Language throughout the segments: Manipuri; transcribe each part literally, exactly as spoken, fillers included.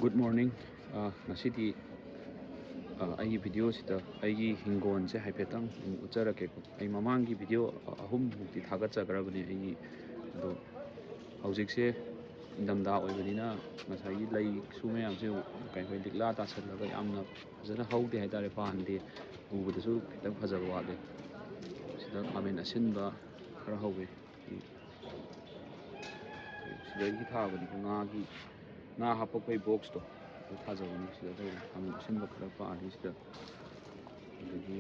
Good morning. ꯑ, ꯉꯁꯤꯗꯤ, ꯑ, ꯑꯩꯒꯤ ꯚꯤꯗꯤꯑꯣꯁꯤꯗ ꯑꯩꯒꯤ ꯍꯤꯡꯒꯣꯜꯁꯦ ꯍꯥꯏꯐꯦꯠꯇꯪ ꯎꯠꯆꯔꯛꯀꯦꯀꯣ꯫ ꯑꯩ ꯃꯃꯥꯡꯒꯤ ꯚꯤꯗꯤꯑꯣ ꯑꯍꯨꯝꯃꯨꯛꯇꯤ ꯊꯥꯒꯠꯆꯈ꯭ꯔꯕꯅꯦ ꯑꯩꯒꯤ, ꯑꯗꯣ ꯍꯧꯖꯤꯛꯁꯦ ꯏꯪꯊꯝꯊꯥ ꯑꯣꯏꯕꯅꯤꯅ ꯉꯁꯥꯏꯒꯤ ꯂꯩꯁꯨ ꯃꯌꯥꯝꯁꯦ ꯀꯩ ꯍꯥꯏ, ꯂꯤꯛꯂꯥ ꯇꯥꯁꯜꯂꯒ ꯌꯥꯝꯅ ꯐꯖꯅ ꯍꯧꯗꯦ ꯍꯥꯏꯇꯥꯔꯦ, ꯄꯥꯟꯗꯦ꯫ ꯎꯕꯗꯁꯨ ꯈꯤꯇꯪ ꯐꯖꯕ ꯋꯥꯠꯂꯦ꯫ ꯁꯤꯗ ꯈꯥꯃꯦꯟ ꯑꯁꯤꯟꯕ ꯈꯔ ꯍꯧꯋꯦ꯫ ꯁꯤꯗꯒꯤ ꯊꯥꯕꯅꯤ, ꯉꯥꯒꯤ, ꯉꯥ ꯍꯥꯄꯛꯄꯩ ꯕꯣꯛꯁꯇꯣ, ꯑꯗꯨ ꯊꯥꯖꯕꯅꯤ꯫ ꯁꯤꯗ ꯇꯧꯕ ꯈꯥꯃꯦꯟ ꯑꯁꯤꯟꯕ ꯈꯔ ꯄꯥꯜꯂꯤ ꯁꯤꯗ꯫ ꯑꯗꯒꯤ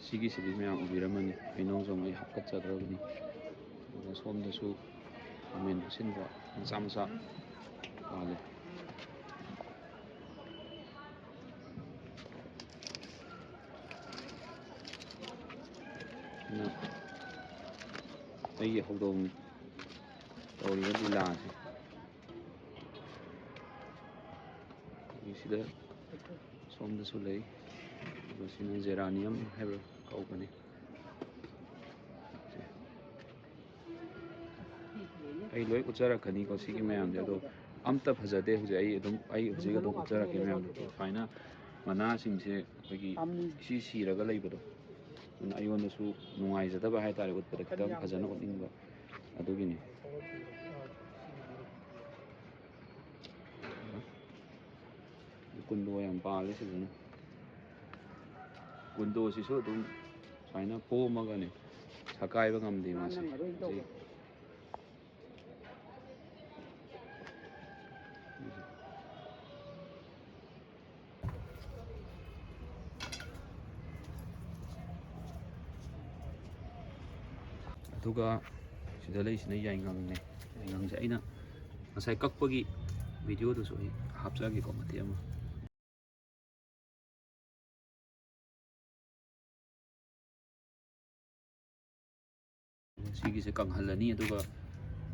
ꯁꯤꯒꯤꯁꯤꯗꯤ ꯃꯌꯥꯝ ꯎꯕꯤꯔꯝꯃꯅꯤ, ꯍꯩꯅꯧꯁꯨ ꯑꯃꯨꯛ ꯑꯩ ꯍꯥꯞꯀꯠꯆꯈ꯭ꯔꯕꯅꯤ꯫ ꯑꯗꯨꯒ ꯁꯣꯝꯗꯁꯨ ꯈꯥꯃꯦꯟ ꯑꯁꯤꯟꯕ ꯃꯆꯥ ꯃꯆꯥ ꯄꯥꯜꯂꯤ꯫ ꯑꯗꯨꯅ ꯑꯩꯒꯤ ꯍꯧꯗꯣꯡ ꯇꯧꯔꯤꯕ ꯂꯤꯂꯥꯁꯦ꯫ ꯑꯩꯈꯣꯏꯒꯤ ꯁꯤꯗ ꯁꯣꯝꯗꯁꯨ ꯂꯩ꯫ ꯑꯗꯨꯒ ꯁꯤꯅ ꯖꯦꯔꯥꯅꯤꯌꯝ ꯍꯥꯏꯕ꯭ꯔꯥ ꯀꯧꯕꯅꯤ꯫ ꯑꯩ ꯂꯣꯏ ꯎꯠꯆꯔꯛꯀꯅꯤꯀꯣ ꯁꯤꯒꯤ ꯃꯌꯥꯝꯁꯦ, ꯑꯗꯣ ꯑꯝꯇ ꯐꯖꯗꯦ꯫ ꯍꯧꯖꯤꯛ ꯑꯩ ꯑꯗꯨꯝ, ꯑꯩ ꯍꯧꯖꯤꯛ ꯑꯗꯨꯝ ꯎꯠꯆꯔꯛꯀꯦ ꯃꯌꯥꯝꯗꯣ꯫ ꯁꯨꯃꯥꯏꯅ ꯃꯅꯥꯁꯤꯡꯁꯦ ꯑꯩꯈꯣꯏꯒꯤ ꯏꯁꯤ ꯁꯤꯔꯒ ꯂꯩꯕꯗꯣ, ꯑꯗꯨꯅ ꯑꯩꯉꯣꯟꯗꯁꯨ ꯅꯨꯡꯉꯥꯏꯖꯗꯕ ꯍꯥꯏꯇꯥꯔꯦ, ꯎꯠꯄꯗ ꯈꯤꯇꯪ ꯐꯖꯅ ꯎꯠꯅꯤꯡꯕ ꯑꯗꯨꯒꯤꯅꯤ꯫ ꯀꯨꯟꯗꯣ ꯌꯥꯝ ꯄꯥꯜꯂꯦ ꯁꯤꯗꯅ꯫ ꯀꯨꯟꯗꯣꯁꯤꯁꯨ ꯑꯗꯨꯝ ꯁꯨꯃꯥꯏꯅ ꯄꯣꯝꯃꯒꯅꯦ, ꯁꯀꯥꯏꯕ ꯉꯝꯗꯦ ꯃꯥꯁꯦ꯫ ꯁꯤ ꯑꯗꯨꯒ ꯁꯤꯗ ꯂꯩꯁꯤꯅ ꯌꯥꯏꯉꯪꯅꯦ꯫ ꯌꯥꯏꯉꯪꯁꯦ ꯑꯩꯅ ꯉꯁꯥꯏ ꯀꯛꯄꯒꯤ ꯚꯤꯗꯤꯑꯣꯗꯨꯁꯨ ꯑꯩ ꯍꯥꯞꯆꯒꯦꯀꯣ, ꯃꯇꯦꯛ ꯑꯃ꯫ ꯁꯤꯒꯤꯁꯦ ꯀꯪꯍꯜꯂꯅꯤ, ꯑꯗꯨꯒ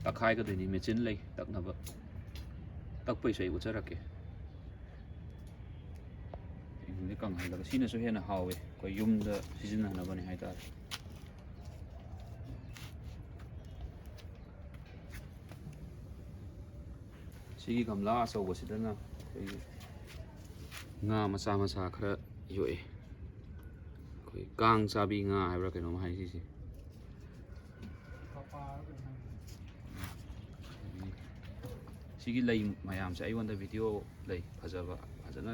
ꯇꯛꯈꯥꯏꯒꯗꯣꯏꯅꯤ꯫ ꯃꯦꯆꯤꯟ ꯂꯩ ꯇꯛꯅꯕ, ꯇꯛꯄꯩꯁꯨ ꯑꯩ ꯎꯠꯆꯔꯛꯀꯦ꯫ ꯌꯥꯏꯉꯪꯁꯦ ꯀꯪꯍꯜꯂꯒ, ꯁꯤꯅꯁꯨ ꯍꯦꯟꯅ ꯍꯥꯎꯋꯦ, ꯑꯩꯈꯣꯏ ꯌꯨꯝꯗ ꯁꯤꯖꯤꯟꯅꯅꯕꯅꯦ ꯍꯥꯏꯇꯥꯔꯦ꯫ ꯁꯤꯒꯤ ꯒꯝꯂꯥ ꯑꯆꯧꯕꯁꯤꯗꯅ ꯑꯩꯈꯣꯏꯒꯤ ꯉꯥ ꯃꯆꯥ ꯃꯆꯥ ꯈꯔ ꯌꯣꯛꯑꯦ꯫ ꯑꯩꯈꯣꯏ ꯀꯥꯡ ꯆꯥꯕꯤ ꯉꯥ ꯍꯥꯏꯕ꯭ꯔꯥ ꯀꯩꯅꯣꯝ ꯍꯥꯏ ꯁꯤꯁꯦ꯫ ꯁꯤꯒꯤ ꯂꯩ ꯃꯌꯥꯝꯁꯦ ꯑꯩꯉꯣꯟꯗ ꯚꯤꯗꯤꯑꯣ ꯂꯩ ꯐꯖꯕ, ꯐꯖꯅ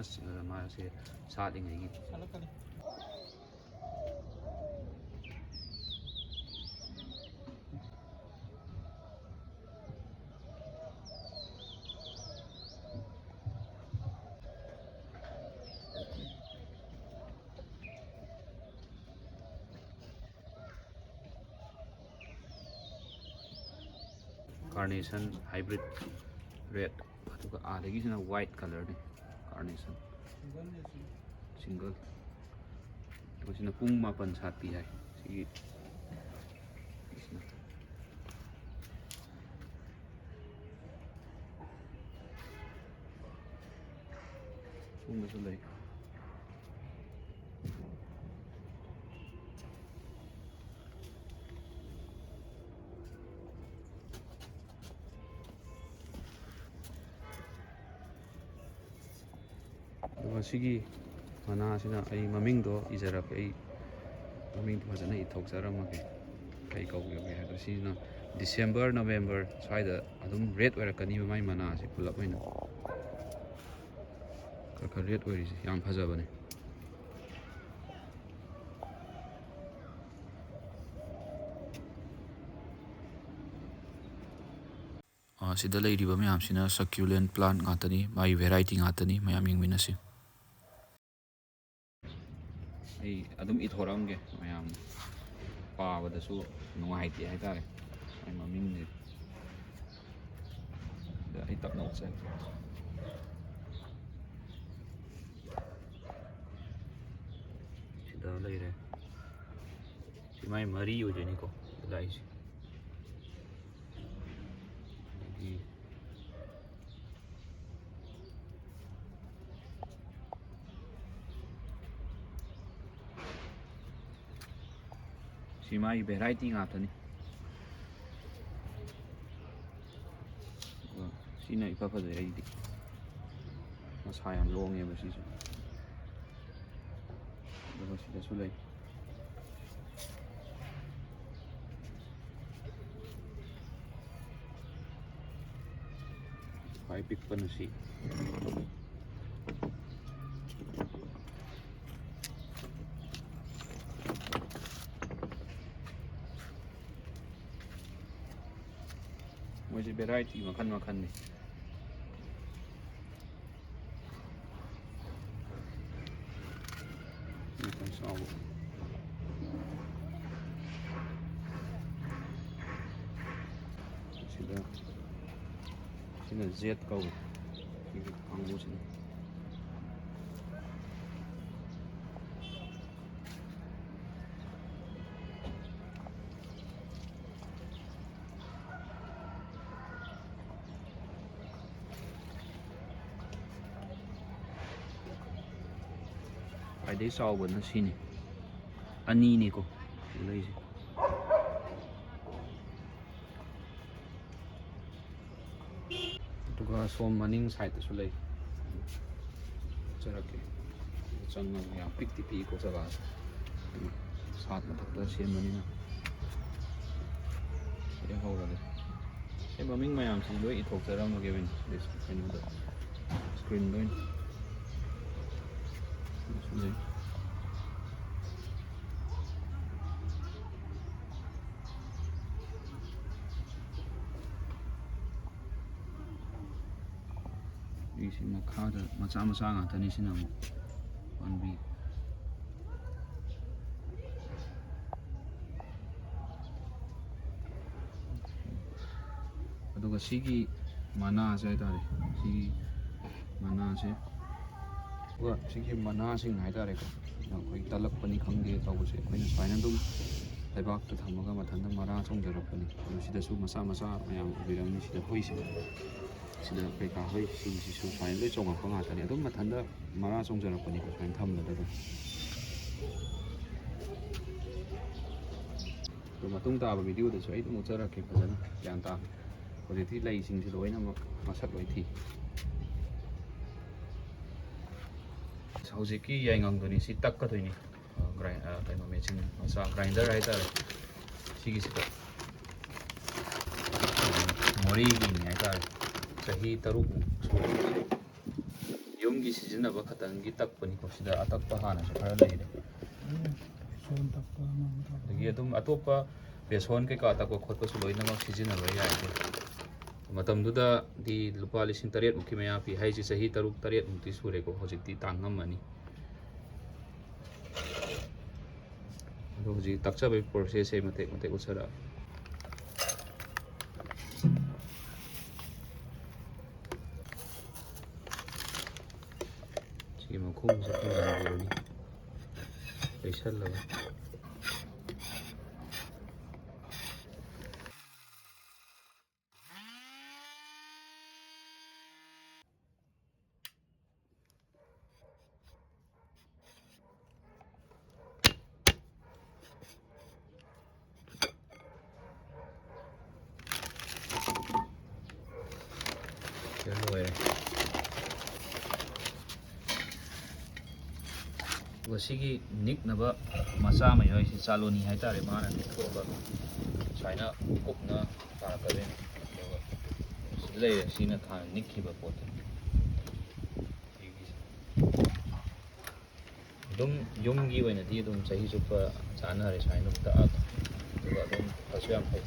ꯃꯥꯁꯦ ꯁꯥꯠꯂꯤꯉꯩꯒꯤ꯫ Carnation hybrid red, ꯑꯗꯨꯒ ꯑꯥꯗꯒꯤꯁꯤꯅ white colourꯅꯤ꯫ Carnation single꯫ ꯑꯗꯨꯒ ꯁꯤꯅ ꯄꯨꯡ ꯃꯥꯄꯟ ꯁꯥꯠꯄꯤ ꯍꯥꯏ꯫ ꯁꯤꯒꯤ ꯁꯤꯅ꯫ ꯁꯣꯝꯗꯁꯨ ꯂꯩ꯫ ꯑꯗꯨꯒ ꯁꯤꯒꯤ ꯃꯅꯥꯁꯤꯅ ꯑꯩ ꯃꯃꯤꯡꯗꯣ ꯏꯖꯔꯛꯀꯦ꯫ ꯑꯩ ꯃꯃꯤꯡꯗꯣ ꯐꯖꯅ ꯏꯊꯣꯛꯆꯔꯝꯃꯒꯦ꯫ ꯀꯩ ꯀꯧꯒꯦ ꯍꯥꯏꯕꯗꯣ, ꯁꯤꯅ December, November ꯁ꯭ꯋꯥꯏꯗ ꯑꯗꯨꯝ red ꯑꯣꯏꯔꯛꯀꯅꯤꯕ ꯃꯥꯏ ꯃꯅꯥꯁꯦ ꯄꯨꯂꯞ ꯑꯣꯏꯅ꯫ ꯈꯔ ꯈꯔ red ꯑꯣꯏꯔꯤꯁꯦ ꯌꯥꯝ ꯐꯖꯕꯅꯦ꯫ ꯑ, ꯁꯤꯗ ꯂꯩꯔꯤꯕ ꯃꯌꯥꯝꯁꯤꯅ succulent plant ꯉꯥꯛꯇꯅꯤ, ꯃꯥꯒꯤ variety ꯉꯥꯛꯇꯅꯤ꯫ ꯃꯌꯥꯝ ꯌꯦꯡꯃꯤꯟꯅꯁꯤ꯫ ꯑꯩ ꯑꯗꯨꯝ ꯏꯊꯣꯔꯛꯑꯝꯒꯦ, ꯃꯌꯥꯝ ꯄꯥꯕꯗꯁꯨ ꯅꯨꯡꯉꯥꯏꯇꯦ ꯍꯥꯏꯇꯥꯔꯦ꯫ ꯑꯩ ꯃꯃꯤꯡꯁꯦ ꯁꯤꯗ ꯑꯩ ꯇꯞꯅ ꯎꯠꯆꯔꯛꯀꯦ꯫ ꯁꯤꯗ ꯂꯩꯔꯦ꯫ ꯁꯤ ꯃꯥꯏ ꯃꯔꯤ ꯑꯣꯏꯗꯣꯏꯅꯤꯀꯣ ꯂꯥꯛꯏꯁꯦ꯫ ꯑꯗꯒꯤ ꯁꯤ ꯃꯥꯒꯤ variety ꯉꯥꯛꯇꯅꯤ꯫ ꯑꯗꯨꯒ ꯁꯤ ꯁꯤꯅ ꯏꯐ ꯐꯖꯩ ꯑꯩꯗꯤ꯫ ꯃꯁꯥ ꯌꯥꯝ ꯂꯣꯡꯉꯦꯕ ꯁꯤꯁꯨ꯫ ꯑꯗꯨꯒ ꯁꯤꯗꯁꯨ ꯂꯩ꯫ ꯈ꯭ꯋꯥꯏ ꯄꯤꯛꯄꯅ ꯁꯤ꯫ ꯃꯣꯏꯁꯦ variety ꯃꯈꯜ ꯃꯈꯜꯅꯤ꯫ ꯃꯈꯜ ꯆꯥꯎꯕ꯫ ꯁꯤꯗ, ꯁꯤꯅ ꯖꯦꯠ ꯀꯧꯕ꯫ ꯁꯤꯒꯤ ꯀꯥꯡꯕꯨꯁꯤꯅ꯫ ꯈ꯭ꯋꯥꯏꯗꯒꯤ ꯆꯥꯎꯕꯅ ꯁꯤꯅꯤ꯫ ꯑꯅꯤꯅꯤꯀꯣ ꯂꯩꯁꯦ꯫ ꯑꯗꯨꯒ ꯁꯣꯝ ꯃꯅꯤꯡ ꯁꯥꯏꯠꯇꯁꯨ ꯂꯩ꯫ ꯎꯠꯆꯔꯛꯀꯦ꯫ ꯆꯪꯉꯒ ꯌꯥꯝ ꯄꯤꯛꯇꯤ ꯄꯤꯛꯏꯀꯣ ꯖꯒꯥꯁꯦ꯫ ꯁꯥꯠ ꯃꯊꯛꯇ ꯁꯦꯝꯕꯅꯤꯅ꯫ ꯁꯤꯗꯩ ꯍꯧꯔꯒꯦ꯫ ꯁꯤ ꯃꯃꯤꯡ ꯃꯌꯥꯝꯁꯤ ꯂꯣꯏ ꯏꯊꯣꯛꯆꯔꯝꯃꯒꯦ ꯑꯣꯏꯅ ꯀꯩꯅꯣꯗ, ꯁ꯭ꯀ꯭ꯔꯤꯟꯗ ꯑꯣꯏꯅ꯫ ꯁꯤꯁꯨ ꯂꯩ꯫ ꯁꯤ ꯃꯈꯥꯗ ꯃꯆꯥ ꯃꯆꯥ ꯉꯥꯛꯇꯅꯤ꯫ ꯁꯤꯅ ꯑꯃꯨꯛ ꯄꯥꯝꯕꯤ꯫ ꯑꯗꯨꯒ ꯁꯤꯒꯤ ꯃꯅꯥꯁꯦ ꯍꯥꯏꯇꯥꯔꯦ, ꯁꯤꯒꯤ ꯃꯅꯥꯁꯦ, ꯑꯗꯨꯒ ꯁꯤꯒꯤ ꯃꯅꯥꯁꯤꯡ ꯍꯥꯏꯇꯥꯔꯦꯀꯣ, ꯑꯩꯈꯣꯏ ꯇꯠꯂꯛꯄꯅꯤ ꯈꯪꯗꯦ ꯇꯧꯕꯁꯦ, ꯑꯩꯈꯣꯏꯅ ꯁꯨꯃꯥꯏꯅ ꯑꯗꯨꯝ ꯂꯩꯕꯥꯛꯇ ꯊꯝꯃꯒ ꯃꯊꯟꯇ ꯃꯔꯥ ꯆꯣꯡꯖꯔꯛꯄꯅꯤ꯫ ꯑꯗꯨ ꯁꯤꯗꯁꯨ ꯃꯆꯥ ꯃꯆꯥ ꯃꯌꯥꯝ ꯎꯕꯤꯔꯝꯅꯤ꯫ ꯁꯤꯗ ꯍꯨꯏꯁꯦ, ꯁꯤꯗ ꯀꯩꯀꯥ ꯍꯨꯏ, ꯁꯤꯒꯤꯁꯤꯁꯨ ꯁꯨꯃꯥꯏꯅ ꯂꯣꯏ ꯆꯣꯡꯉꯛꯄ ꯉꯥꯛꯇꯅꯤ꯫ ꯑꯗꯨꯝ ꯃꯊꯟꯇ ꯃꯔꯥ ꯆꯣꯡꯖꯔꯛꯄꯅꯤꯀꯣ, ꯁꯨꯃꯥꯏꯅ ꯊꯝꯕꯗ ꯑꯗꯨꯝ꯫ ꯑꯗꯣ ꯃꯇꯨꯡ ꯇꯥꯕ ꯚꯤꯗꯤꯑꯣꯗꯁꯨ ꯑꯩ ꯑꯗꯨꯝ ꯎꯠꯆꯔꯛꯀꯦ ꯐꯖꯅ ꯒ꯭ꯌꯥꯟ ꯇꯥꯅ꯫ ꯍꯧꯖꯤꯛꯇꯤ ꯂꯩꯁꯤꯡꯁꯤ ꯂꯣꯏꯅꯃꯛ ꯃꯁꯛ ꯂꯣꯏ ꯊꯤ꯫ ꯍꯧꯖꯤꯛꯀꯤ ꯌꯥꯏꯉꯪꯗꯨꯅꯤ ꯁꯤ ꯇꯛꯀꯗꯣꯏꯅꯤ꯫ ꯑ, grind-, ꯑ, ꯀꯩꯅꯣ, ꯃꯦꯆꯤꯟ ꯃꯆꯥ, ꯒ꯭ꯔꯥꯏꯟꯗꯔ ꯍꯥꯏꯇꯥꯔꯦ꯫ ꯁꯤꯒꯤꯁꯤꯗ ꯃꯣꯔꯦꯒꯤꯅꯤ ꯍꯥꯏꯇꯥꯔꯦ꯫ ꯆꯍꯤ ꯇꯔꯨꯛꯃꯨꯛ ꯁꯨꯔꯦ꯫ ꯌꯨꯝꯒꯤ ꯁꯤꯖꯤꯟꯅꯕ ꯈꯛꯇꯪꯒꯤ ꯇꯛꯄꯅꯤꯀꯣ꯫ ꯁꯤꯗ ꯑꯇꯛꯄ ꯍꯥꯟꯅꯁꯨ ꯈꯔ ꯂꯩꯔꯦ꯫ ꯁꯣꯟ ꯇꯛꯄ ꯑꯃ ꯑꯃ ꯇꯧꯕ꯫ ꯑꯗꯒꯤ ꯑꯗꯨꯝ ꯑꯇꯣꯞꯄ ꯕꯦꯁꯣꯟ ꯀꯩꯀꯥ ꯇꯛꯄ ꯈꯣꯠꯄꯁꯨ ꯂꯣꯏꯅꯃꯛ ꯁꯤꯖꯤꯟꯅꯕ ꯌꯥꯏ꯫ ꯃꯇꯝꯗꯨꯗꯗꯤ ꯂꯨꯄꯥ ꯂꯤꯁꯤꯡ ꯇꯔꯦꯠꯃꯨꯛꯀꯤ ꯃꯌꯥ ꯄꯤ ꯍꯥꯏꯁꯦ, ꯆꯍꯤ ꯇꯔꯨꯛ ꯇꯔꯦꯠꯃꯨꯛꯇꯤ ꯁꯨꯔꯦꯀꯣ꯫ ꯍꯧꯖꯤꯛꯇꯤ ꯇꯥꯡꯉꯝꯃꯅꯤ꯫ ꯑꯗꯣ ꯍꯧꯖꯤꯛ ꯇꯥꯛꯆꯕꯒꯤ ꯄ꯭ꯔꯣꯁꯦꯁꯁꯦ ꯃꯇꯦꯛ ꯃꯇꯦꯛ ꯎꯠꯆꯔꯛꯑꯒꯦ꯫ ꯁꯤꯒꯤ ꯃꯈꯣꯡꯁꯦ ꯈꯔ ꯍꯟꯕꯤꯔꯅꯤ, ꯂꯩꯁꯜꯂꯒ꯫ ꯁꯤꯗ ꯂꯣꯏꯔꯦ꯫ ꯑꯗꯨꯒ ꯁꯤꯒꯤ ꯅꯤꯛꯅꯕ ꯃꯆꯥ ꯑꯃ ꯌꯥꯎꯔꯤꯁꯤ ꯆꯥꯂꯣꯅꯤ ꯍꯥꯏꯇꯥꯔꯦ, ꯃꯥꯅ ꯅꯤꯛꯊꯣꯛꯑꯒ ꯁꯨꯃꯥꯏꯅ ꯀꯨꯞꯅ ꯇꯥꯔꯛꯀꯗꯣꯏꯅꯤ꯫ ꯑꯗꯨꯒ ꯁꯤ ꯂꯩꯔꯦ, ꯁꯤꯅ ꯍꯥꯟꯅ ꯅꯤꯛꯈꯤꯕ ꯄꯣꯠꯇꯣ꯫ ꯁꯤꯒꯤꯁꯦ꯫ ꯑꯗꯨꯝ ꯌꯨꯝꯒꯤ ꯑꯣꯏꯅꯗꯤ ꯑꯗꯨꯝ ꯆꯍꯤ ꯆꯨꯞꯄ ꯆꯥꯅꯔꯦ ꯁꯨꯃꯥꯏꯅ ꯑꯗꯨꯝ ꯇꯛꯑꯒ꯫ ꯑꯗꯨꯒ ꯑꯗꯨꯝ ꯐꯁꯨ ꯌꯥꯝ ꯐꯩ꯫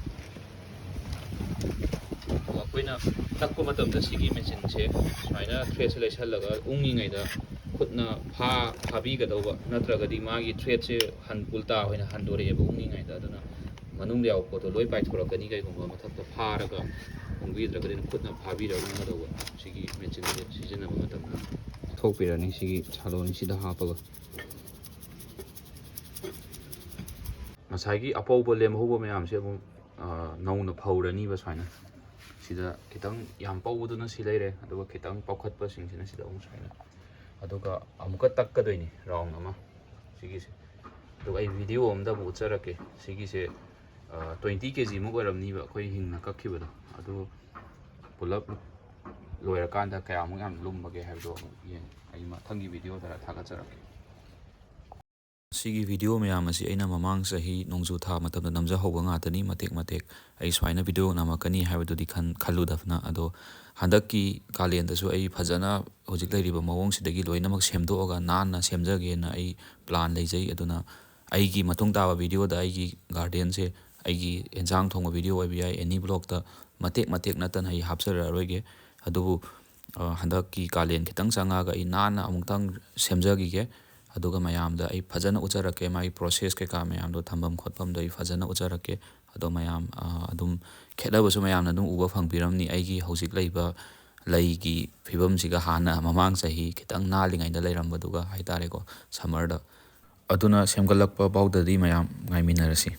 ꯑꯗꯣ ꯑꯩꯈꯣꯏꯅ ꯇꯛꯄ ꯃꯇꯝꯗ ꯁꯤꯒꯤ ꯃꯦꯆꯤꯟꯁꯦ ꯁꯨꯃꯥꯏꯅ ꯊ꯭ꯔꯦꯠꯁꯦ ꯂꯩꯁꯜꯂꯒ ꯎꯪꯉꯤꯉꯩꯗ ꯈꯨꯠꯅ ꯐꯥ-, ꯐꯥꯕꯤꯒꯗꯧꯕ, ꯅꯠꯇ꯭ꯔꯒꯗꯤ ꯃꯥꯒꯤ ꯊ꯭ꯔꯦꯠꯁꯦ ꯍꯟ-, ꯎꯜꯇꯥ ꯑꯣꯏꯅ ꯍꯟꯗꯣꯔꯛꯑꯦꯕ ꯎꯪꯉꯤꯉꯩꯗ꯫ ꯑꯗꯨꯅ ꯃꯅꯨꯡꯗ ꯌꯥꯎꯕ ꯄꯣꯠꯇꯣ ꯂꯣꯏ ꯄꯥꯏꯊꯣꯔꯛꯀꯅꯤ꯫ ꯀꯩꯒꯨꯝꯕ ꯃꯊꯛꯇ ꯐꯥꯔꯒ ꯎꯪꯕꯤꯗ꯭ꯔꯒꯗꯤ ꯈꯨꯠꯅ ꯐꯥꯕꯤꯔꯒ ꯎꯪꯒꯗꯧꯕ꯫ ꯁꯤꯒꯤ ꯃꯦꯆꯤꯟꯁꯦ ꯁꯤꯖꯤꯟꯅꯕ ꯃꯇꯝꯗ ꯊꯣꯛꯄꯤꯔꯅꯤ ꯁꯤꯒꯤ ꯁꯥꯂꯣꯟꯁꯤꯗ ꯍꯥꯞꯄꯒ꯫ ꯉꯁꯥꯏꯒꯤ ꯑꯄꯧꯕ ꯂꯦꯝꯍꯧꯕ ꯃꯌꯥꯝꯁꯦ ꯑꯃꯨꯛ, ꯑ, ꯅꯧꯅ ꯐꯧꯔꯅꯤꯕ ꯁꯨꯃꯥꯏꯅ꯫ ꯁꯤꯗ ꯈꯤꯇꯪ ꯌꯥꯝ ꯄꯧꯕꯗꯨꯅ ꯁꯤ ꯂꯩꯔꯦ, ꯑꯗꯨꯒ ꯈꯤꯇꯪ ꯄꯧꯈꯠꯄꯁꯤꯡꯁꯤꯅ ꯁꯤꯗ ꯑꯃꯨꯛ ꯁꯨꯃꯥꯏꯅ꯫ ꯑꯗꯨꯒ ꯑꯃꯨꯛꯀ ꯇꯛꯀꯗꯣꯏꯅꯤ ꯔꯥꯎꯟ ꯑꯃ ꯁꯤꯒꯤꯁꯦ꯫ ꯑꯗꯨꯒ ꯑꯩ ꯚꯤꯗꯤꯑꯣ ꯑꯃꯗ ꯑꯃꯨꯛ ꯎꯠꯆꯔꯛꯀꯦ ꯁꯤꯒꯤꯁꯦ꯫ ꯇ꯭ꯋꯦꯟꯇꯤ ꯀꯦ ꯖꯤꯃꯨꯛ ꯑꯣꯏꯔꯝꯅꯤꯕ ꯑꯩꯈꯣꯏ ꯍꯤꯡꯅ ꯀꯛꯈꯤꯕꯗꯣ꯫ ꯑꯗꯨ ꯄꯨꯂꯞ ꯂꯣꯏꯔꯀꯥꯟꯗ ꯀꯌꯥꯃꯨꯛ ꯌꯥꯝ ꯂꯨꯝꯕꯒꯦ ꯍꯥꯏꯕꯗꯣ ꯑꯃꯨꯛ ꯌꯦꯡ ꯑꯩ ꯃꯊꯪꯒꯤ ꯚꯤꯗꯤꯑꯣꯗ ꯊꯥꯒꯠꯆꯔꯛꯀꯦ꯫ ꯁꯤꯒꯤ ꯚꯤꯗꯤꯑꯣ ꯃꯌꯥꯝ ꯑꯁꯤ ꯑꯩꯅ ꯃꯃꯥꯡ ꯆꯍꯤ ꯅꯣꯡꯖꯨ ꯊꯥ ꯃꯇꯝꯗ ꯅꯝꯖꯍꯧꯕ ꯉꯥꯛꯇꯅꯤ, ꯃꯇꯦꯛ ꯃꯇꯦꯛ꯫ ꯑꯩ ꯁꯨꯃꯥꯏꯅ ꯚꯤꯗꯤꯑꯣ ꯅꯝꯃꯛꯀꯅꯤ ꯍꯥꯏꯕꯗꯨꯗꯤ ꯈꯟ-, ꯈꯜꯂꯨꯗꯕꯅ꯫ ꯑꯗꯣ ꯍꯟꯗꯛꯀꯤ ꯀꯥꯂꯦꯟꯗꯁꯨ ꯑꯩ ꯐꯖꯅ ꯍꯧꯖꯤꯛ ꯂꯩꯔꯤꯕ ꯃꯑꯣꯡꯁꯤꯗꯒꯤ ꯂꯣꯏꯅꯃꯛ ꯁꯦꯝꯗꯣꯛꯑꯒ ꯅꯥꯟꯅ ꯁꯦꯝꯖꯒꯦꯅ ꯑꯩ ꯄ꯭ꯂꯥꯟ ꯂꯩꯖꯩ꯫ ꯑꯗꯨꯅ ꯑꯩꯒꯤ ꯃꯇꯨꯡ ꯇꯥꯕ ꯚꯤꯗꯤꯑꯣꯗ ꯑꯩꯒꯤ ꯒꯥꯔꯗꯦꯟꯁꯦ, ꯑꯩꯒꯤ ꯑꯦꯟꯁꯥꯡ ꯊꯣꯡꯕ ꯚꯤꯗꯤꯑꯣ ꯑꯣꯏꯕ ꯌꯥꯏ, ꯑꯦꯅꯤ ꯕ꯭ꯂꯣꯛꯇ ꯃꯇꯦꯛ ꯃꯇꯦꯛ ꯅꯠꯇꯅ ꯑꯩ ꯍꯥꯞꯆꯔꯛꯑꯔꯣꯏꯒꯦ꯫ ꯑꯗꯨꯕꯨ, ꯑ, ꯍꯟꯗꯛꯀꯤ ꯀꯥꯂꯦꯟ ꯈꯤꯇꯪ ꯆꯪꯉꯛꯑꯒ ꯑꯩ ꯅꯥꯟꯅ ꯑꯃꯨꯛꯇꯪ ꯁꯦꯝꯖꯈꯤꯒꯦ꯫ ꯑꯗꯨꯒ ꯃꯌꯥꯝꯗ ꯑꯩ ꯐꯖꯅ ꯎꯠꯆꯔꯛꯀꯦ, ꯃꯥꯒꯤ ꯄ꯭ꯔꯣꯁꯦꯁ ꯀꯩꯀꯥ ꯃꯌꯥꯝꯗꯣ, ꯊꯝꯐꯝ ꯈꯣꯠꯐꯝꯗꯣ ꯑꯩ ꯐꯖꯅ ꯎꯠꯆꯔꯛꯀꯦ꯫ ꯑꯗꯣ ꯃꯌꯥꯝ, ꯑ, ꯑꯗꯨꯝ ꯈꯦꯠꯅꯕꯁꯨ ꯃꯌꯥꯝꯅ ꯑꯗꯨꯝ ꯎꯕ ꯐꯪꯕꯤꯔꯝꯅꯤ ꯑꯩꯒꯤ ꯍꯧꯖꯤꯛ ꯂꯩꯕ ꯂꯩꯒꯤ ꯐꯤꯕꯝꯁꯤꯒ ꯍꯥꯟꯅ ꯃꯃꯥꯡ ꯆꯍꯤ ꯈꯤꯇꯪ ꯅꯥꯜꯂꯤꯉꯩꯗ ꯂꯩꯔꯝꯕꯗꯨꯒ ꯍꯥꯏꯇꯥꯔꯦꯀꯣ, ꯁꯝꯃꯔꯗ꯫ ꯑꯗꯨꯅ ꯁꯦꯝꯒꯠꯂꯛꯄ ꯐꯥꯎꯗꯗꯤ ꯃꯌꯥꯝ ꯉꯥꯏꯃꯤꯟꯅꯔꯁꯤ꯫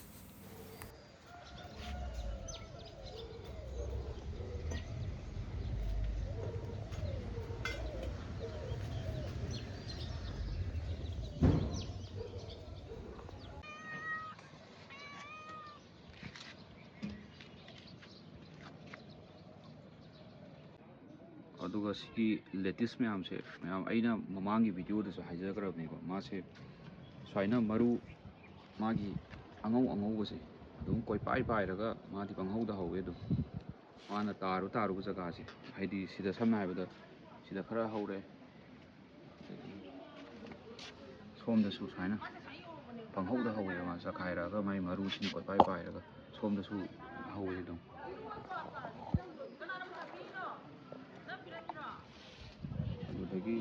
ꯑꯗꯨꯒ ꯁꯤꯒꯤ ꯂꯦꯇꯤꯁ ꯃꯌꯥꯝꯁꯦ, ꯃꯌꯥꯝ, ꯑꯩꯅ ꯃꯃꯥꯡꯒꯤ ꯚꯤꯗꯤꯑꯣꯗꯁꯨ ꯍꯥꯏꯖꯈ꯭ꯔꯕꯅꯦꯕ, ꯃꯥꯁꯦ ꯁꯨꯃꯥꯏꯅ ꯃꯔꯨ, ꯃꯥꯒꯤ ꯑꯉꯧ ꯑꯉꯧꯕꯁꯦ ꯑꯗꯨꯝ ꯀꯣꯏꯄꯥꯏ ꯄꯥꯏꯔꯒ ꯃꯥꯗꯤ ꯄꯪꯍꯧꯗ ꯍꯧꯋꯦ꯫ ꯑꯗꯨꯝ ꯃꯥꯅ ꯇꯥꯔꯨ ꯇꯥꯔꯨꯕ ꯖꯒꯥꯁꯦ, ꯍꯥꯏꯗꯤ ꯁꯤꯗ ꯁꯝꯅ ꯍꯥꯏꯔꯕꯗ ꯁꯤꯗ ꯈꯔ ꯍꯧꯔꯦ, ꯁꯣꯝꯗꯁꯨ ꯁꯨꯃꯥꯏꯅ ꯄꯪꯍꯧꯗ ꯍꯧꯋꯦꯕ꯫ ꯃꯥ ꯆꯈꯥꯏꯔꯛꯑꯒ ꯃꯥꯏ ꯃꯔꯨꯁꯤꯅ ꯀꯣꯏꯄꯥꯏ ꯄꯥꯏꯔꯒ ꯁꯣꯝꯗꯁꯨ ꯍꯧꯋꯦ ꯑꯗꯨꯝ꯫ ꯑꯗꯨꯗꯒꯤ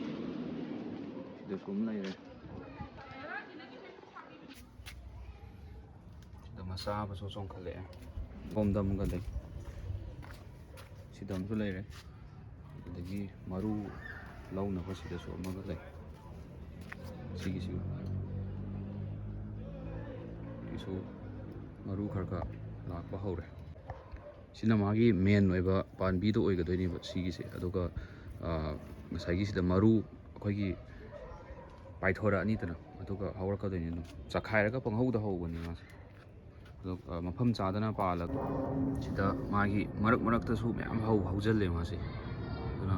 ꯁꯤꯗꯁꯨ ꯑꯃ ꯂꯩꯔꯦ꯫ ꯁꯤꯗ ꯃꯆꯥ ꯑꯃꯁꯨ ꯆꯣꯡꯈꯠꯂꯛꯑꯦ꯫ ꯁꯣꯝꯗ ꯑꯃꯒ ꯂꯩ꯫ ꯁꯤꯗ ꯑꯃꯁꯨ ꯂꯩꯔꯦ꯫ ꯑꯗꯒꯤ ꯃꯔꯨ ꯂꯧꯅꯕ ꯁꯤꯗꯁꯨ ꯑꯃꯒ ꯂꯩ꯫ ꯁꯤꯒꯤꯁꯨ, ꯁꯤꯒꯤꯁꯨ ꯃꯔꯨ ꯈꯔ ꯈꯔ ꯂꯥꯛꯄ ꯍꯧꯔꯦ꯫ ꯁꯤꯅ ꯃꯥꯒꯤ ꯃꯦꯟ ꯑꯣꯏꯕ ꯄꯥꯝꯕꯤꯗꯣ ꯑꯣꯏꯒꯗꯣꯏꯅꯦꯕ ꯁꯤꯒꯤꯁꯦ꯫ ꯑꯗꯨꯒ, ꯑ, ꯉꯁꯥꯏꯒꯤ ꯁꯤꯗ ꯃꯔꯨ ꯑꯩꯈꯣꯏꯒꯤ ꯄꯥꯏꯊꯣꯔꯛꯑꯅꯤꯗꯅ, ꯑꯗꯨꯒ ꯍꯧꯔꯛꯀꯗꯣꯏꯅꯤ ꯑꯗꯨꯝ꯫ ꯆꯈꯥꯏꯔꯒ ꯄꯪꯍꯧꯗ ꯍꯧꯕꯅꯤ ꯃꯥꯁꯦ꯫ ꯑꯗꯣ, ꯑ, ꯃꯐꯝ ꯆꯥꯗꯅ ꯄꯥꯜꯂꯒ ꯁꯤꯗ ꯃꯥꯒꯤ ꯃꯔꯛ ꯃꯔꯛꯇꯁꯨ ꯃꯌꯥꯝ ꯍꯧ-, ꯍꯧꯖꯜꯂꯦ ꯃꯥꯁꯦ꯫ ꯑꯗꯨꯅ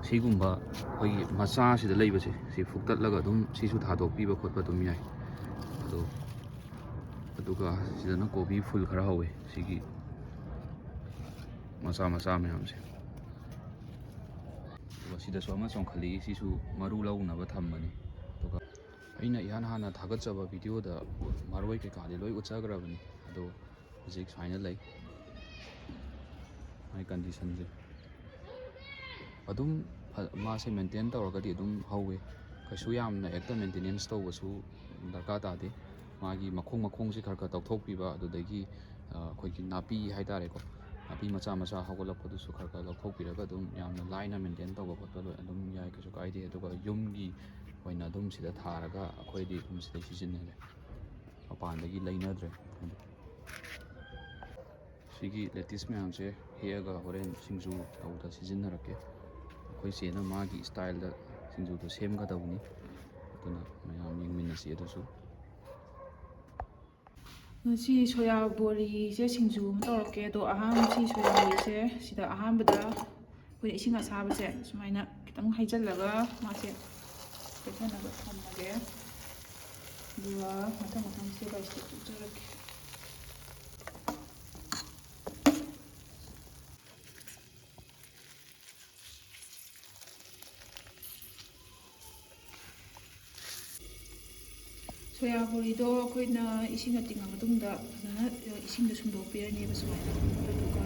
ꯁꯤꯒꯨꯝꯕ ꯑꯩꯈꯣꯏꯒꯤ ꯃꯆꯥꯁꯤꯗ ꯂꯩꯕꯁꯦ, ꯁꯤ ꯐꯨꯛꯇꯠꯂꯒ ꯑꯗꯨꯝ ꯁꯤꯁꯨ ꯊꯥꯗꯣꯛꯄꯤꯕ ꯈꯣꯠꯄ ꯑꯗꯨꯝ ꯌꯥꯏ꯫ ꯑꯗꯣ, ꯑꯗꯨꯒ ꯁꯤꯗꯅ ꯀꯣꯕꯤ ꯐꯨꯜ ꯈꯔ ꯍꯧꯋꯦ, ꯁꯤꯒꯤ ꯃꯆꯥ ꯃꯆꯥ ꯃꯌꯥꯝꯁꯦ꯫ ꯑꯗꯨꯒ ꯁꯤꯗꯁꯨ ꯑꯃ ꯆꯣꯡꯈꯠꯂꯛꯏ, ꯁꯤꯁꯨ ꯃꯔꯨ ꯂꯧꯅꯕ ꯊꯝꯕꯅꯤ꯫ ꯑꯗꯨꯒ ꯑꯩꯅ ꯏꯍꯥꯟ ꯍꯥꯟꯅ ꯊꯥꯒꯠꯆꯕ ꯚꯤꯗꯤꯑꯣꯗ ꯃꯔꯣꯏ ꯀꯩꯀꯥꯗꯤ ꯂꯣꯏ ꯎꯠꯆꯈ꯭ꯔꯕꯅꯤ, ꯑꯗꯣ ꯍꯧꯖꯤꯛ ꯁꯨꯃꯥꯏꯅ ꯂꯩ꯫ ꯃꯥꯒꯤ ꯀꯟꯗꯤꯁꯟꯁꯦ ꯑꯗꯨꯝ ꯐ-, ꯃꯥꯁꯦ ꯃꯦꯟꯇꯦꯟ ꯇꯧꯔꯒꯗꯤ ꯑꯗꯨꯝ ꯍꯧꯋꯤ꯫ ꯀꯩꯁꯨ ꯌꯥꯝꯅ ꯍꯦꯛꯇ ꯃꯦꯟꯇꯦꯅꯦꯟꯁ ꯇꯧꯕꯁꯨ ꯗꯔꯀꯥꯔ ꯇꯥꯗꯦ꯫ ꯃꯥꯒꯤ ꯃꯈꯣꯡ ꯃꯈꯣꯡꯁꯦ ꯈꯔ ꯈꯔ ꯇꯧꯊꯣꯛꯄꯤꯕ, ꯑꯗꯨꯗꯒꯤ, ꯑ, ꯑꯩꯈꯣꯏꯒꯤ ꯅꯥꯄꯤ ꯍꯥꯏꯇꯥꯔꯦꯀꯣ, ꯅꯥꯄꯤ ꯃꯆꯥ ꯃꯆꯥ ꯍꯧꯒꯠꯂꯛꯄꯗꯨꯁꯨ ꯈꯔ ꯈꯔ ꯂꯧꯊꯣꯛꯄꯤꯔꯒ ꯑꯗꯨꯝ ꯌꯥꯝꯅ ꯂꯥꯏꯅ ꯃꯦꯟꯇꯦꯟ ꯇꯧꯕ ꯈꯣꯠꯄ ꯂꯣꯏ ꯑꯗꯨꯝ ꯌꯥꯏ, ꯀꯩꯁꯨ ꯀꯥꯏꯗꯦ꯫ ꯑꯗꯨꯒ ꯌꯨꯝꯒꯤ ꯑꯣꯏꯅ ꯑꯗꯨꯝ ꯁꯤꯗ ꯊꯥꯔꯒ ꯑꯩꯈꯣꯏꯗꯤ ꯑꯗꯨꯝ ꯁꯤꯗꯩ ꯁꯤꯖꯤꯟꯅꯔꯦ, ꯃꯄꯥꯟꯗꯒꯤ ꯂꯩꯅꯗ꯭ꯔꯦ꯫ ꯁꯤꯒꯤ ꯂꯦꯇꯤꯁ ꯃꯌꯥꯝꯁꯦ ꯍꯦꯛꯑꯒ ꯍꯣꯔꯦꯟ ꯁꯤꯡꯖꯨ ꯇꯧꯕꯗ ꯁꯤꯖꯤꯟꯅꯔꯛꯀꯦ꯫ ꯑꯩꯈꯣꯏ ꯆꯦꯅ ꯃꯥꯒꯤ ꯁ꯭ꯇꯥꯏꯜꯗ ꯁꯤꯡꯖꯨꯗꯣ ꯁꯦꯝꯒꯗꯧꯕꯅꯤ, ꯑꯗꯨꯅ ꯃꯌꯥꯝ ꯌꯦꯡꯃꯤꯟꯅꯁꯤ ꯑꯗꯨꯁꯨ꯫ ꯉꯁꯤ ꯁꯣꯌꯥ ꯕꯣꯔꯤꯁꯦ ꯁꯤꯡꯖꯨ ꯑꯃ ꯇꯧꯔꯛꯀꯦ꯫ ꯑꯗꯣ ꯑꯍꯥꯟꯕ ꯁꯤ ꯁꯣꯌꯥ ꯕꯣꯔꯤꯁꯦ ꯁꯤꯗ ꯑꯍꯥꯟꯕꯗ ꯑꯩꯈꯣꯏꯅ ꯏꯁꯤꯡ ꯑꯁꯥꯕꯁꯦ ꯁꯨꯃꯥꯏꯅ ꯈꯤꯇꯪ ꯍꯩꯖꯤꯜꯂꯒ ꯃꯥꯁꯦ ꯄꯦꯠꯊꯅꯕ ꯊꯝꯃꯒꯦ꯫ ꯑꯗꯨꯒ ꯃꯊꯪ ꯃꯊꯪ step by step ꯇꯧꯖꯔꯛꯀꯦ꯫ ꯁꯣꯌꯥ ꯕꯣꯔꯤꯗꯣ ꯑꯩꯈꯣꯏꯅ ꯏꯁꯤꯡ ꯑꯇꯤꯡꯉ ꯃꯇꯨꯡꯗ ꯐꯖꯅ ꯏꯁꯤꯡꯗꯣ ꯁꯨꯝꯗꯣꯛꯄꯤꯔꯅꯦꯕ ꯁꯨꯃꯥꯏꯅ꯫ ꯑꯗꯨꯗꯨꯒ,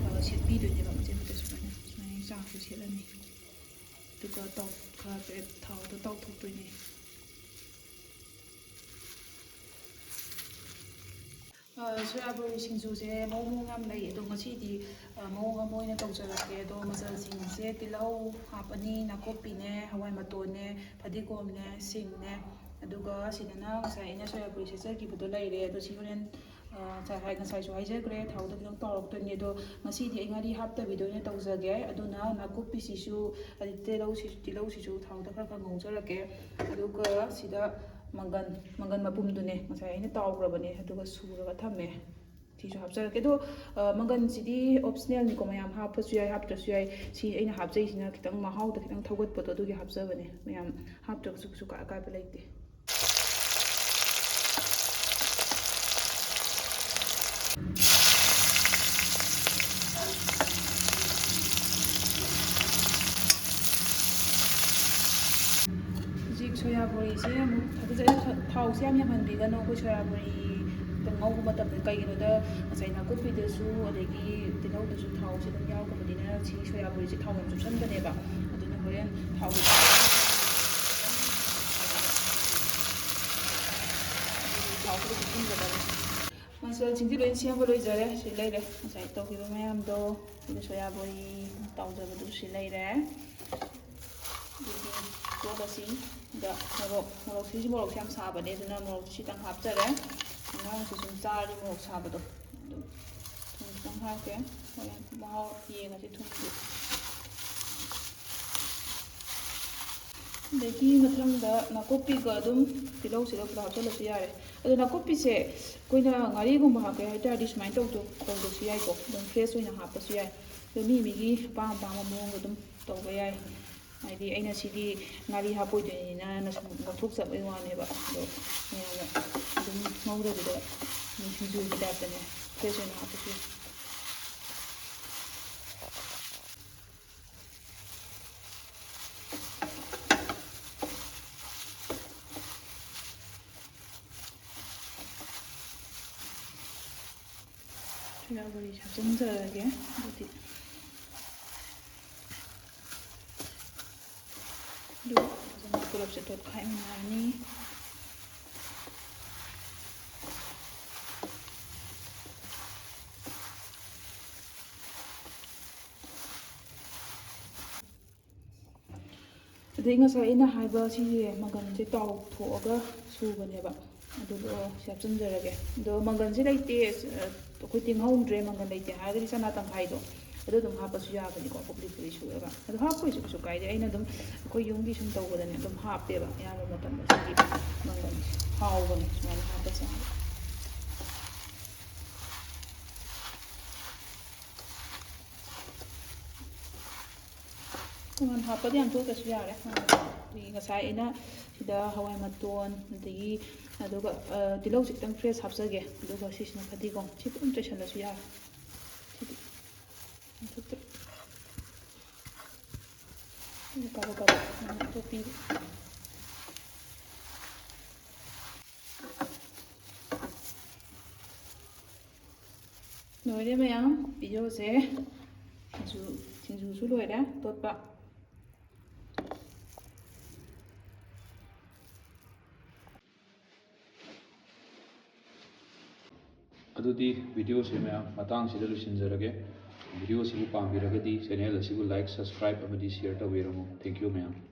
ꯑ, ꯁꯦꯠꯄꯤꯗꯣꯏꯅꯦꯕ ꯃꯆꯦꯠ ꯃꯆꯦꯠ ꯁꯨꯃꯥꯏꯅ꯫ ꯁꯨꯃꯥꯏꯅ ꯆꯥꯡꯁꯨ ꯁꯦꯠꯂꯅꯤ꯫ ꯑꯗꯨꯒ ꯇꯥꯎ-, ꯈꯔ ꯍꯥꯏꯐꯦꯠ ꯊꯥꯎꯗ ꯇꯥꯎꯊꯣꯛꯇꯣꯏꯅꯦ꯫ ꯑ, ꯁꯣꯌꯥ ꯕꯣꯔꯤ ꯁꯤꯡꯖꯨꯁꯦ ꯃꯑꯣꯡ ꯃꯑꯣꯡ ꯌꯥꯝ ꯂꯩ꯫ ꯑꯗꯣ ꯉꯁꯤꯗꯤ, ꯑ, ꯃꯑꯣꯡ ꯑꯃ ꯑꯣꯏꯅ ꯇꯧꯖꯔꯛꯀꯦ꯫ ꯑꯗꯣ ꯃꯆꯜꯁꯤꯡꯁꯦ ꯇꯤꯜꯍꯧ ꯍꯥꯞꯄꯅꯤ, ꯅꯥꯀꯨꯞꯄꯤꯅꯦ, ꯍꯋꯥꯏ ꯃꯇꯣꯟꯅꯦ, ꯐꯗꯤꯒꯣꯝꯅꯦ, ꯁꯤꯡꯅꯦ꯫ ꯑꯗꯨꯒ ꯁꯤꯗꯅ ꯉꯁꯥꯏ ꯑꯩꯅ ꯁꯣꯌꯥ ꯕꯣꯔꯤ ꯁꯦꯠꯆꯈꯤꯕꯗꯣ ꯂꯩꯔꯦ꯫ ꯑꯗꯣ ꯁꯤ ꯍꯣꯔꯦꯟ, ꯑ, ꯉꯁꯥꯏ ꯍꯥꯏ-, ꯉꯁꯥꯏꯁꯨ ꯍꯥꯏꯖꯈ꯭ꯔꯦ, ꯊꯥꯎꯗ ꯈꯤꯇꯪ ꯇꯥꯎꯔꯛꯇꯣꯏꯅꯦ꯫ ꯑꯗꯣ ꯉꯁꯤꯗꯤ ꯑꯩ ꯉꯥꯔꯤ ꯍꯥꯞꯇꯕꯤꯗ ꯑꯣꯏꯅ ꯇꯧꯖꯒꯦ꯫ ꯑꯗꯨꯅ ꯅꯥꯀꯨꯞꯄꯤꯁꯤꯁꯨ, ꯑꯗꯩ ꯇꯤꯜꯍꯧꯁꯤ-, ꯇꯤꯜꯍꯧꯁꯤꯁꯨ ꯊꯥꯎꯗ ꯈꯔ ꯈꯔ ꯉꯧꯖꯔꯛꯀꯦ꯫ ꯑꯗꯨꯒ ꯁꯤꯗ ꯃꯪꯒꯟ, ꯃꯪꯒꯟ ꯃꯄꯨꯝꯗꯨꯅꯦ ꯉꯁꯥꯏ ꯑꯩꯅ ꯇꯥꯎꯈ꯭ꯔꯕꯅꯦ, ꯑꯗꯨꯒ ꯁꯨꯔꯒ ꯊꯝꯃꯦ꯫ ꯁꯤꯁꯨ ꯍꯥꯞꯆꯔꯒꯦ꯫ ꯑꯗꯣ, ꯑ, ꯃꯪꯒꯟꯁꯤꯗꯤ optionalꯅꯤꯀꯣ, ꯃꯌꯥꯝ ꯍꯥꯞꯄꯁꯨ ꯌꯥꯏ, ꯍꯥꯞꯇ꯭ꯔꯁꯨ ꯌꯥꯏ꯫ ꯁꯤ ꯑꯩꯅ ꯍꯥꯞꯆꯩꯁꯤꯅ ꯈꯤꯇꯪ ꯃꯍꯥꯎꯗ ꯈꯤꯇꯪ ꯊꯧꯒꯠꯄꯗꯣ, ꯑꯗꯨꯒꯤ ꯍꯥꯞꯆꯕꯅꯦ꯫ ꯃꯌꯥꯝ ꯍꯥꯞꯇ꯭ꯔꯒꯁꯨ ꯀꯩꯁꯨ ꯀꯥ-, ꯑꯀꯥꯏꯕ ꯂꯩꯇꯦ꯫ ꯍꯧꯖꯤꯛ ꯁꯣꯌꯥ ꯕꯣꯔꯤꯁꯦ ꯑꯃꯨꯛ ꯊꯥꯗꯖꯔꯦ꯫ ꯊꯥꯎꯁꯦ ꯌꯥꯝ ꯌꯥꯝꯍꯟꯕꯤꯒꯅꯨ ꯑꯩꯈꯣꯏ ꯁꯣꯌꯥ ꯕꯣꯔꯤꯗ ꯉꯧꯕ ꯃꯇꯝꯗ꯫ ꯀꯩꯒꯤꯅꯣꯗ ꯉꯁꯥꯏ ꯅꯥꯀꯨꯞꯄꯤꯗꯁꯨ ꯑꯗꯒꯤ ꯇꯤꯜꯍꯧꯗꯁꯨ ꯊꯥꯎꯁꯦ ꯑꯗꯨꯝ ꯌꯥꯎꯈ꯭ꯔꯕꯅꯤꯅ ꯁꯤ ꯁꯣꯌꯥ ꯕꯣꯔꯤꯁꯦ ꯊꯥꯎ ꯌꯥꯝ ꯆꯨꯞꯁꯟꯕꯅꯦꯕ꯫ ꯑꯗꯨꯅ ꯍꯣꯔꯦꯟ ꯊꯥꯎ ꯊꯥꯎꯁꯦ ꯑꯗꯨꯝ ꯆꯨꯞꯁꯟꯒꯗꯕꯅꯤ꯫ ꯃꯆꯜꯁꯤꯡꯗꯤ ꯂꯣꯏ ꯁꯦꯝꯕ ꯂꯣꯏꯖꯔꯦ꯫ ꯁꯤ ꯂꯩꯔꯦ ꯉꯁꯥꯏ ꯇꯧꯈꯤꯕ ꯃꯌꯥꯝꯗꯣ꯫ ꯑꯗꯨꯒ ꯁꯣꯌꯥ ꯕꯣꯔꯤ ꯇꯥꯎꯖꯕꯗꯨꯁꯨ ꯁꯤ ꯂꯩꯔꯦ꯫ ꯑꯗꯨꯗꯤ ꯇꯣꯠꯂꯁꯤ꯫ ꯁꯤꯗ ꯃꯣꯔꯣꯛ, ꯃꯣꯔꯣꯛꯁꯤꯁꯨ ꯃꯣꯔꯣꯛꯁꯦ ꯌꯥꯝ ꯁꯥꯕꯅꯦ, ꯑꯗꯨꯅ ꯃꯣꯔꯣꯛꯁꯤ ꯁꯤꯇꯪ ꯍꯥꯞꯆꯔꯦ꯫ ꯑꯉꯥꯡꯁꯨ ꯁꯨꯝ ꯆꯥꯔꯗꯤ ꯃꯣꯔꯣꯛ ꯁꯥꯕꯗꯣ꯫ ꯑꯗꯨ ꯊꯨꯝ ꯈꯤꯇꯪ ꯍꯥꯞꯀꯦ꯫ ꯍꯣꯔꯦꯟ ꯃꯍꯥꯎ ꯌꯦꯡꯉꯁꯤ ꯊꯨꯝꯗꯤ꯫ ꯑꯗꯒꯤ ꯃꯊꯪꯗ ꯅꯥꯀꯨꯞꯄꯤꯒ ꯑꯗꯨꯝ ꯇꯤꯜꯍꯧꯁꯤꯒ ꯄꯨꯂꯞ ꯍꯥꯞꯆꯤꯜꯂꯁꯨ ꯌꯥꯔꯦ꯫ ꯑꯗꯣ ꯅꯥꯀꯨꯞꯄꯤꯁꯦ ꯑꯩꯈꯣꯏꯅ ꯉꯥꯔꯤꯒꯨꯝꯕ ꯍꯥꯞꯀꯦ ꯍꯥꯏ ꯇꯥꯔꯗꯤ ꯁꯨꯃꯥꯏꯅ ꯇꯧꯗꯣ-, ꯇꯧꯗ꯭ꯔꯁꯨ ꯌꯥꯏꯀꯣ, ꯑꯗꯨꯝ fresh ꯑꯣꯏꯅ ꯍꯥꯞꯄꯁꯨ ꯌꯥꯏ꯫ ꯑꯗꯣ ꯃꯤ ꯃꯤꯒꯤ ꯑꯄꯥꯝ ꯑꯄꯥꯝꯕ ꯃꯑꯣꯡꯗ ꯑꯗꯨꯝ ꯇꯧꯕ ꯌꯥꯏ꯫ ꯍꯥꯏꯗꯤ ꯑꯩꯅ ꯁꯤꯗꯤ ꯉꯥꯔꯤ ꯍꯥꯞꯄꯣꯏꯗꯣꯏꯅꯤꯅ ꯁꯨꯝ ꯂꯧꯊꯣꯛꯆꯕꯩ ꯋꯥꯅꯦꯕ꯫ ꯑꯗꯣ ꯃꯌꯥꯝꯅ ꯑꯗꯨꯝ ꯉꯧꯗꯕꯤꯗ ꯑꯗꯨꯝ ꯁꯤꯡꯖꯨꯒꯤ typeꯇꯅꯦ fresh ꯑꯣꯏꯅ ꯍꯥꯞꯄꯁꯨ ꯌꯥꯏ꯫ ꯁꯣꯌꯥ ꯕꯣꯔꯤꯁꯦ ꯍꯥꯞꯆꯤꯟꯖꯔꯒꯦ꯫ ꯑꯗꯨꯗꯤ ꯑꯗꯨꯒ ꯐꯖꯅ ꯄꯨꯂꯞꯁꯦ ꯇꯣꯠꯈꯥꯏꯃꯤꯟꯅꯔꯅꯤ꯫ ꯑꯗꯩ ꯉꯁꯥꯏ ꯑꯩꯅ ꯍꯥꯏꯕ ꯁꯤꯒꯤ ꯃꯪꯒꯟꯁꯦ ꯇꯥꯎꯊꯣꯛꯑꯒ ꯁꯨꯕꯅꯦꯕ, ꯑꯗꯨꯗꯣ ꯁꯤ ꯍꯥꯞꯆꯤꯟꯖꯔꯒꯦ꯫ ꯑꯗꯣ ꯃꯪꯒꯟꯁꯦ ꯂꯩꯇꯦ, ꯑ, ꯑꯩꯈꯣꯏ ꯇꯤꯡꯍꯧꯗ꯭ꯔꯦ, ꯃꯪꯒꯟ ꯂꯩꯇꯦ ꯍꯥꯏꯔꯒꯗꯤ ꯆꯅꯥ ꯇꯪꯈꯥꯏꯗꯣ ꯑꯗꯨ ꯑꯗꯨꯝ ꯍꯥꯞꯄꯁꯨ ꯌꯥꯕꯅꯤꯀꯣ, ꯄꯨꯛꯂꯤ ꯄꯨꯂꯤ ꯁꯨꯔꯒ꯫ ꯑꯗꯣ ꯍꯥꯞꯄꯣꯏꯁꯨ ꯀꯩꯁꯨ ꯀꯥꯏꯗꯦ꯫ ꯑꯩꯅ ꯑꯗꯨꯝ ꯑꯩꯈꯣꯏ ꯌꯨꯝꯒꯤ ꯁꯨꯝ ꯇꯧꯕꯗꯅꯦ ꯑꯗꯨꯝ ꯍꯥꯞꯄꯦꯕ ꯑꯌꯥꯝꯕ ꯃꯇꯝꯗ꯫ ꯁꯤꯒꯤ ꯃꯪꯒꯟꯁꯦ ꯍꯥꯎꯕꯅꯦ ꯁꯨꯃꯥꯏꯅ ꯍꯥꯞꯄ ꯆꯥꯕ꯫ ꯃꯪꯒꯟ ꯍꯥꯞꯄꯗꯤ ꯌꯥꯝ ꯇꯣꯠꯇ꯭ꯔꯁꯨ ꯌꯥꯔꯦ꯫ ꯑꯗꯒꯤ ꯉꯁꯥꯏ ꯑꯩꯅ ꯁꯤꯗ ꯍꯋꯥꯏ ꯃꯇꯣꯟ, ꯑꯗꯒꯤ ꯑꯗꯨꯒ, ꯑ, ꯇꯤꯜꯍꯧꯁꯦ ꯈꯤꯇꯪ fresh ꯍꯥꯞꯆꯒꯦ꯫ ꯑꯗꯨꯒ ꯁꯤꯁꯤꯅ ꯐꯗꯤꯒꯣꯝ꯫ ꯁꯤ ꯄꯨꯂꯞ ꯆꯥꯏꯁꯜꯂꯁꯨ ꯌꯥꯔꯦ꯫ ꯁꯤꯗꯤ ꯃꯊꯛꯇ ꯀꯥꯕꯛ ꯀꯥꯕꯛ ꯁꯨꯃꯥꯏꯅ ꯇꯣꯠꯄꯤꯕ꯫ ꯂꯣꯏꯔꯦ ꯃꯌꯥꯝ, videoꯁꯦ꯫ ꯁꯤꯡꯖꯨ, ꯁꯤꯡꯖꯨꯁꯨ ꯂꯣꯏꯔꯦ ꯇꯣꯠꯄ꯫ ꯑꯗꯨꯗꯤ videoꯁꯦ ꯃꯌꯥꯝ ꯃꯇꯥꯡꯁꯤꯗ ꯂꯣꯏꯁꯤꯟꯖꯔꯒꯦ꯫ Videoꯁꯤꯕꯨ ꯄꯥꯝꯕꯤꯔꯒꯗꯤ channel ꯑꯁꯤꯕꯨ like, subscribe ꯑꯃꯗꯤ share ꯇꯧꯕꯤꯔꯝꯃꯨ꯫ Thank you ꯃꯌꯥꯝ꯫